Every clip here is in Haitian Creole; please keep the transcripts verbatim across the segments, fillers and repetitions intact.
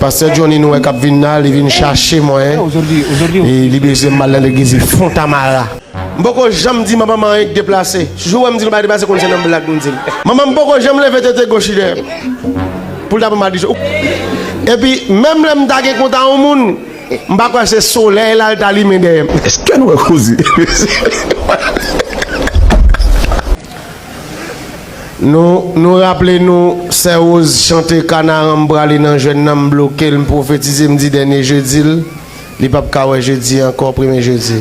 Pastè Johnny nou wè k ap vin la, li vin chache mwen. E li bezwen m al nan legliz, li Fontamara. M poko janm di manman m anyen k deplase. Jou wè m di l pa deplase, konn se nan blag m di l. Manman m poko janm leve tete goch li dèyè m pou l ta ban m madichon. Epi, menm lè m ta gen kont a yon moun, m pa kwè se solèy la l ta limen dèyè m. Èske nou wè koze? Nou, nou raple nou, Sè Rose chante Kanaran m prale nan jwenn nan, m bloke l, m pwofetize, m di dènye jedi l, li p ap ka wè jedi ankò, premye jedi.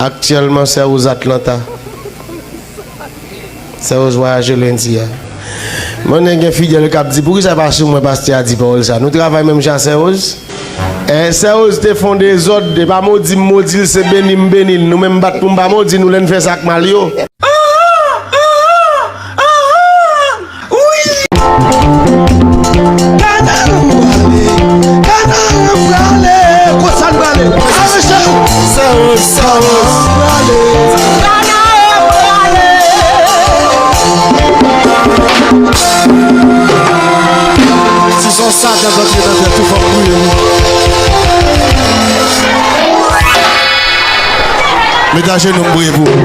Aktyèlman, Sè Rose Atlanta. Sè Rose vwayaje lendi a. Mwen gen fidèl k ap di, poukisa pa sou mwen pastè a di pawòl sa? Nou travay menm jan a Sè Rose? Eh, Sè Rose te fè yon dezòd, e pa modi m modi l, se beni m beni l. Nou menm bat pou m pa modi nou lè n fè sa k mal yo. Kanaran prale, kanaran prale, konsa n prale. Aranje w. Sè Rose, Sè Rose. Kanaran prale. Si se yon satan k antre nan tèt ou, fò m touye w. Met ajenou, m priye pou ou.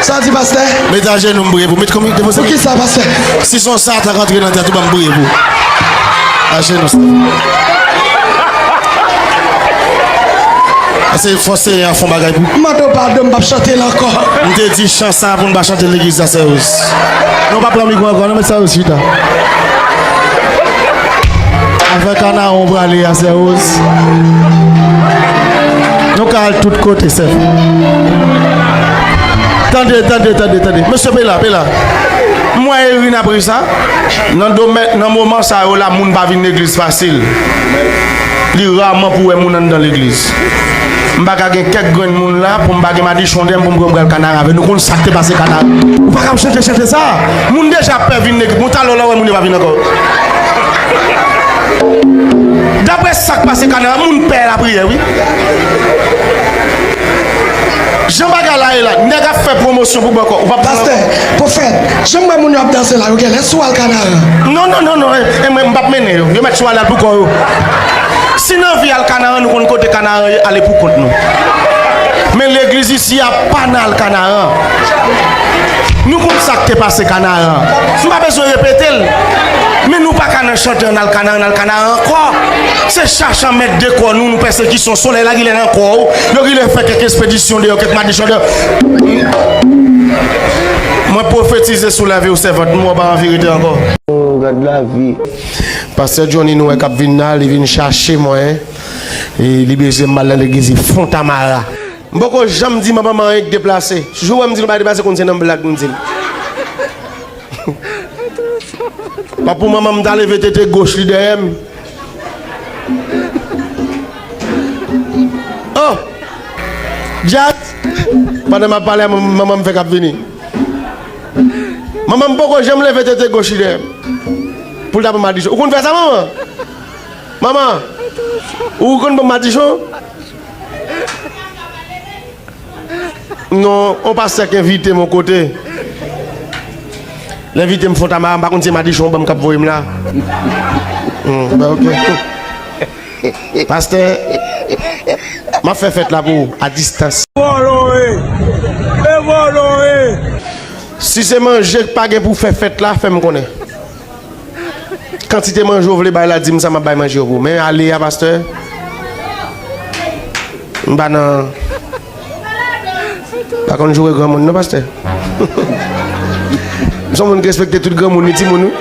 Sa w di, pastè? Met ajenou, m priye pou ou. Met kòm depoze. Poukisa, pastè? Si se yon satan k antre nan tèt ou, ban m priye pou ou. Ajenou. Ase fò Senyè a fè yon bagay pou ou. M mande w padon, m p ap chante l ankò. M te di chan sa a pou n pa chante l legliz la, Sè Rose. Non, pa pran mikwo ankò, non, met Sè Rose chita. Afè Kanaran w prale a, Sè Rose. Nou ka al tout kote, sèf. Tande, tande, tande, tande. Mesye, pe la, pe la. M wè Erin apre sa. Nan domèn, nan moman sa yo la, moun pa vin legliz fasil. Li raman pou w wè moun anndan legliz. M pa ka gen kèk grenn moun la pou m pa gen madichon dèyè m pou m pran m pral Kanaran avè l. Nou konn sa k te pase Kanaran. Ou pa ka ap chante chante sa. Moun deja ap pè vin legliz. Bon, talè w la wè moun yo pa vin ankò. Daprè sa k pase Kanaran, moun pè lapriyè, wi. Jan bagay la ye la, nèg ap fè pwomosyon pou bòkò. Ou p ap... Pastè, pwofèt, jan m wè moun yo ap danse la, yo genlè sou al Kanaran. Non, non, non, non, e, e mwen, m p ap mennen yo. Yo mèt sou al, al pou kò yo. Si n anvi al Kanaran, nou konn kote Kanaran ye, ale pou kont nou. Men legliz isi a pa nan al Kanaran. Nou konn sa k te pase Kanaran. M pa bezwen repete l. Men nou pa ka nan chante an al Kanaran, an al Kanaran ankò. Se chache an mèt dekò nou, nou pèsekisyon, solèy la genlè nan kò w. Yo genlè fè kèk espedisyon deyò, kèk madichon deyò. Mwen pwofetize sou lavi w, sèvant, m wè w pa anvi rete ankò. Oh, gad lavi. Pastè Johnny nou wè k ap vin la, li vin chache mwen. E li bezwen m al nan legliz, li Fontamara. M poko janm di manman m anyen k deplase. Jou wè m di l pa deplase, konn se nan blag m di l. Pa pou manman m ta leve tete goch li dèyè m. Oh! Djaz! Pandan m ap pale a, manman m fèk ap vini. Manman m poko janm leve tete goch li dèyè m. Pou l ta pran madichon. Ou konn fè sa, manman? Manman, ou konn pran madichon? Non, on pastè k envite m on kote. L envite m Fontamara, m pa konn se madichon ban m k ap voye m la. Hmm, ben, ok. Pastè, m ap fè fèt la pou ou, a distans. Vòlò e, e vòlò e. Si se manje k pa gen pou fè fèt la, fè m konnen. Kantite manje w vle bay la, di m sa, m ap bay manje yo pou ou. Men ale a, pastè. M pa nan, pa konn joure granmoun non, pastè. M se yon moun ki respekte tout granmoun, ni timoun, wi.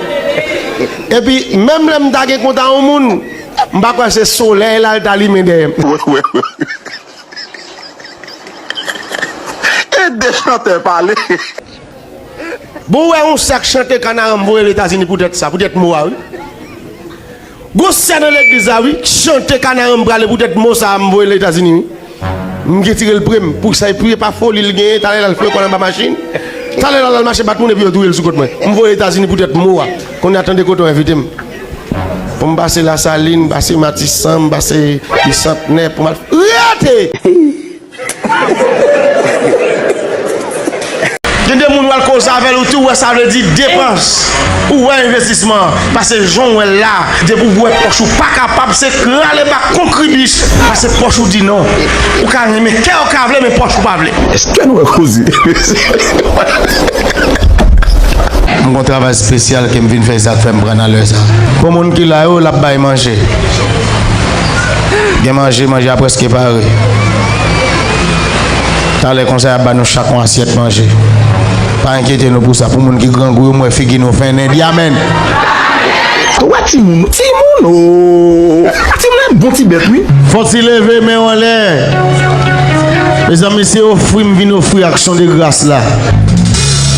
Epi, menm lè m ta gen kont a yon moun, m pa kwè se solèy la l ta limen dèyè m. E de chantè pale. Bon, ou wè yon sè k chante Kanaran m voye l Etazini poutèt sa, poutèt mo a, wi. Gon sè nan legliz la, wi, k chante Kanaran m prale poutèt mo sa a m voye l Etazini, wi. M gen tire l pre m. Pou sa, epi e pa foli l genyen, talè l al foure kò l anba machin. Talè l al mache bat moun epi yo touye l sou kont mwen. M voye Etazini poutèt mo a. Kounye a tande kote w envite m. Pou m pase Lasalin, pase Matisan, m pase Bisantnè, pou m al rete! Gen de moun w al koze Sa avè l ou tou wè, sa vle di depans. Ou wè envestisman an, pase jan w wè l la, depi w wè pòch ou pa kapab, se krale bak kon kribich, pase pòch ou di non. Ou ka renmen, kè w ka vle, men pòch ou pa vle. Èske nou wè koze? M gon travay espesyal ke m vin fè, sa k fè m pran nan lè sa. Pou moun ki la yo, l ap bay manje. Gen manje, manje a prèske pare. Talè konsa, y ap ba nou chak yon asyèt manje. Pa enkyete nou pou sa. Pou moun ki grangou yo, m wè figi nou fennen. Di amèn. Ou wè timoun, timoun, o! Timoun se bon ti bèt, wi. Fò ti leve men w anlè. Mezanmi, se ofri m vin ofri aksyon de gras la.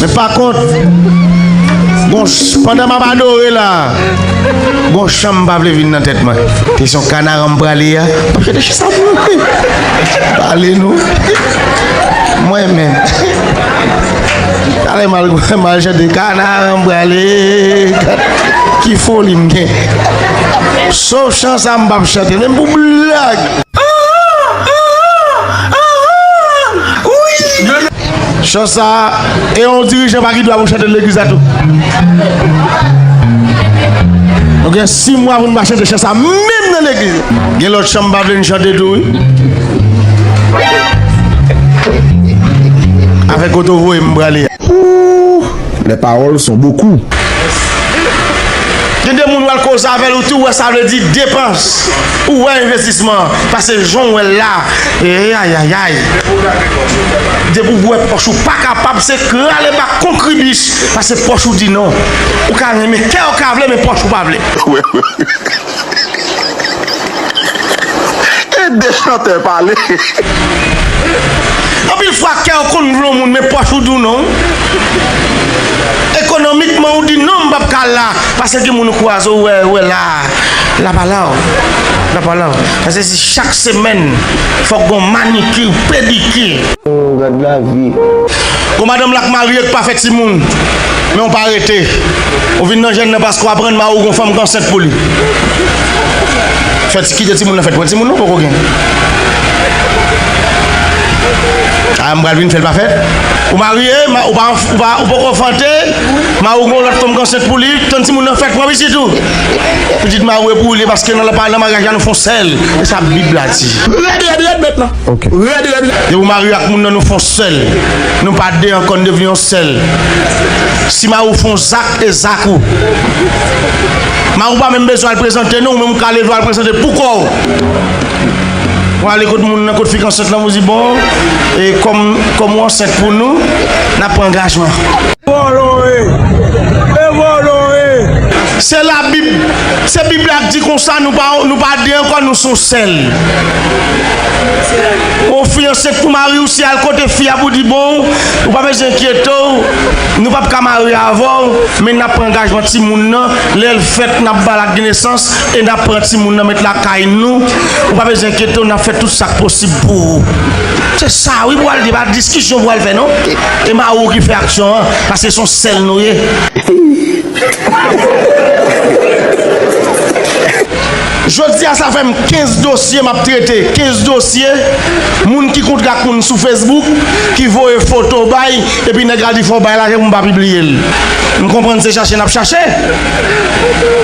Men pa kont, gon ch-, pandan m ap adore la, gon chan m pa vle vin nan tèt mwen. Kesyon kanaran m prale a, m ap chante chan sa pou mwen. Pale nou. Mwen menm. Talè m al, m al chante kanaran m prale. Ki foli m gen. Sof chan sa m p ap chante, menm pou blag. Chan sa, e yon dirijan pa gen dwa pou chante nan legliz la tou. Nou gen sis mwa pou n pa chante chan sa, menm nan legliz. Gen lòt chan m pa vle n chante tou, wi. Avèk kote w voye m prale a. Ouh, les paroles sont beaucoup. Gen de moun w al koze avè l, ou tou wè sa vle di depans. Ou wè envestisman an, pase jan w wè l la. E, ay, ay, ay. Depi w wè pòch ou pa kapab, se krale bak kon kribich, pase pòch ou di non. Ou ka renmen, kè w ka vle, men pòch ou pa vle. Ede chantè pale. Anpil fwa, kè w konn vle yon moun, men pòch ou di w non. Ekonomikman, ou di non, m p ap ka al la. Pase gen moun ou kwaze, ou wè, ou wè la, la pa la w. La pa la w. Pase si chak semèn, fòk gon manikir, pedikir. Oh, gad lavi. Gon madanm la k marye, k pa fè timoun. Men w pa rete. Ou vin nan jèn nan paske w aprann mari w gon fanm k ansent pou li. Fè ti, kite timoun nan fèt. Pran timoun nan poko gen. A, m pral vin fè l pa fèt. Ou marye, ma-, ou pa, ou pa, ou poko anfante, mari w gon lòt fanm k ansent pou li, tann timoun nan fèt, pran pitit ou. Pitit mari w e pou ou li ye, paske nan, nan maryaj la nou fè yon sèl. E sa Bib la di. Rèd, rèd, rèd mentnan. Ok. Rèd, rèd, rèd. Depi w marye ak moun nan, nou fè yon sèl. Nou pa de ankò, nou devni yon sèl. Si mari w fè yon zak, e zak ou. Mari w pa menm bezwen al prezante non, ou menm ou ka leve al prezante pou kò w. Ou ale kot moun nan, kot fi k ansent lan, ou di bon, e kòm, kòm ou ansent pou nou, n ap pran angajman. Vòlò e, e vòlò e. Se Labib, se Bib la k di konsa, nou pa, nou pa de ankò, nou se yon sèl. Ou fiyanse pou mari w, si al kote fi a pou di bon, ou pa bezwen enkyete w, nou p ap ka marye avè w, men n ap pran angajman timoun nan, lè l fèt, n ap ba l ak nesans, e n ap pran timoun nan met lakay nou, ou pa bezwen enkyete w, n ap fè tout sa k posib pou ou. Se sa wi, pou al di, pa diskisyon pou al fè non. E mari w ki fè aksyon an, paske se yon sèl nou ye. Jodi a, sa fè m kenz dosye m ap trete. Kenz dosye, moun ki kontre ak moun sou Facebook, ki voye foto bay, epi nèg la di fò w bay lajan pou m pa pibliye l. M konprann se chache n ap chache.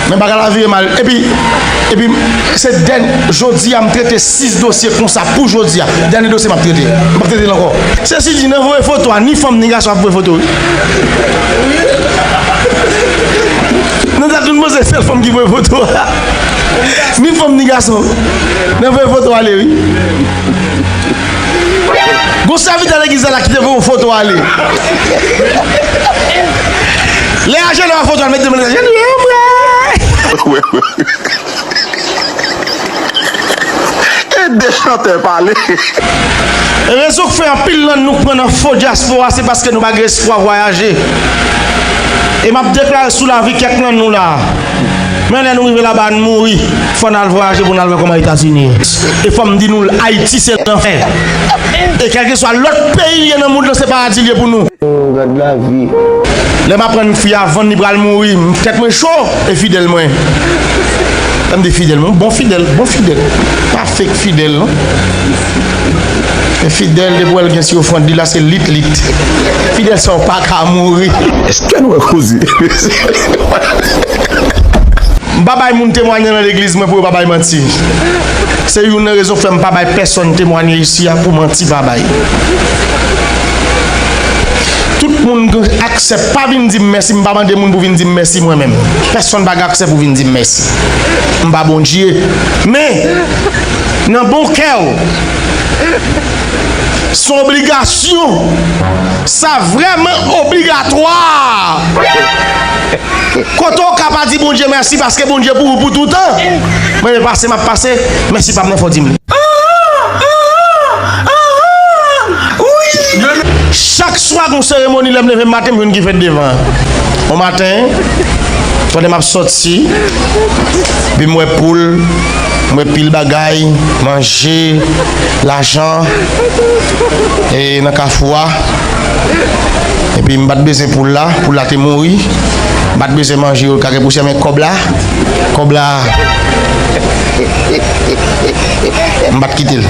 Men bagay la vire mal. Epi, epi, se dèn-, jodi a, m trete sis dosye konsa pou jodi a. Dènye dosye m ap trete. M p ap trete l ankò. Se si di nan voye foto a, ni fanm ni gason ap voye foto, wi. Nou ta tout panse sèl fanm ki voye foto a. Ni fanm ni gason. Nan voye foto ale, wi. Gon sèvitè legliz la ki te voye yon foto ale. Lè a jene wè foto a, mete men nan jene, e vre. Ede chantè pale. Rezon k fè anpil nan nou pran nan fo dyaspora, se paske nou pa gen espwa vwayaje. E m ap deklare sou lavi kèk nan nou la. Men lè nou rive laba, n mouri, fò n al vwayaje pou n al wè kòman Etazini ye. E fò m di nou, Ayiti se lanfè. E kèlkeswa lòt peyi l ye nan mond lan, se paradi l ye pou nou. Oh, gad lavi. Lè m aprann fi a vann li pral mouri, m, tèt mwen cho, e fidèl mwen. Lè m di fidèl mwen, bon fidèl, bon fidèl. Pa fake fidèl, non. Fidèl, depi w wè l gen ti ofrann li la, se lit, lit. Fidèl sa w pa ka mouri. Èske nou wè koze? M pa bay moun temwanye nan legliz mwen pou yo pa bay manti. Se youn nan rezon k fè m pa bay pèsonn temwanye isi a pou manti pa bay. Tout moun gen aksè pa vin di m mèsi, m pa mande moun pou vin di m mèsi mwen menm. Pèsonn pa gen aksè pou vin di m mèsi. M pa Bondye. Men, nan bon kè w, se yon obligasyon. Sa vrèman obligatwa. Kote w ka pa di Bondye mèsi paske Bondye pou ou pou toutan. Mwen, men pase, m ap pase. Mèsi pa m nan, fò w di m li. Chak swa gon seremoni, lè m leve maten, m jwenn ki fèt devan. Bon maten, pandan m ap sòti, epi m wè poul, m wè pil bagay, manje, lajan, e nan kafou a. Epi m pa t bezwen poul la, poul la te mouri. M pa t bezwen manje yo, kake pousyè, men kòb la, kòb la, m pa t kite l.